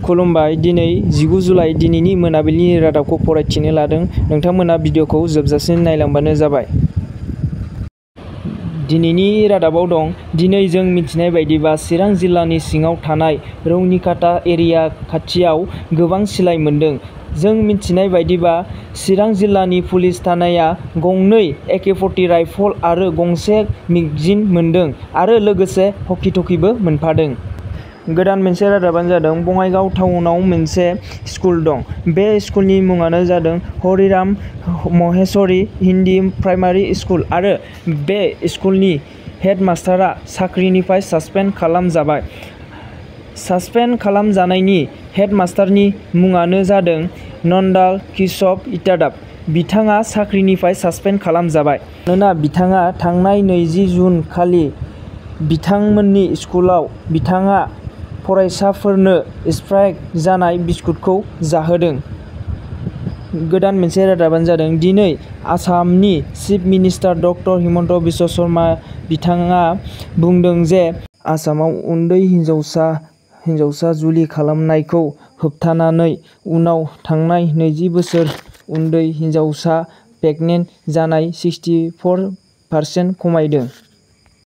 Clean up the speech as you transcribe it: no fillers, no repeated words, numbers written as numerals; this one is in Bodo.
खुलुमबाय। दिनै 19 जुलाइ दिनैनि मोनाबिलिनि रादाबखौ फरायथिनो लादों। नोंथांमोना भिडिअखौ जोबजासिम नायलांबानो जाबाय। दिनैनि रादाबाव दं। दिनै जों मिथिनाय बायदिब्ला चिरां जिल्लानि सिङाव थानाय रौनिखाता एरिया खाथियाव गोबां सिलाइ मोन्दों। जों मिथिनाय बायदिब्ला चिरां जिल्लानि पुलिस थानाया गंनै AK-40 राइफल आरो गंसे मेगजिन मोन्दों आरो लोगोसे हकी-टकीबो मोनफादों। गोदान मोनसे रादाबानो जादों बङाइगाव टाउनाव मोनसे स्कुल दं। बे स्कुलनि मुङानो जादों हरिराम महेश्वरी हिन्दी प्राइमारि स्कुल आरो बे स्कुलनि हेडमास्टारआ साख्रिनिफ्राय सासपेन्ड खालामजाबाय। सासपेन्ड खालामजानायनि हेडमास्टारनि मुङानो जादों नन्दाल किशब इटादाब। बिथाङा साख्रिनिफ्राय सासपेन्ड खालामजाबाय मानोना बिथाङा थांनाय 20 जुन खालि बिथांमोननि स्कुलाव बिथाङा फरायसाफोरनो स्पाइक जानाय बिस्कुटखौ जाहोदों। गोदान मोनसे रादाबानो जादों दिनै आसामनि chief minister doctor Himanta Biswa Sharma बिथाङा बुंदों जे आसामाव उन्दै हिनजावसा जुलि खालामनायखौ होबथानानै उनाव थांनाय 20 बोसोर उन्दै हिनजावसा प्रेगनेन्ट जानाय 64% खमायदों।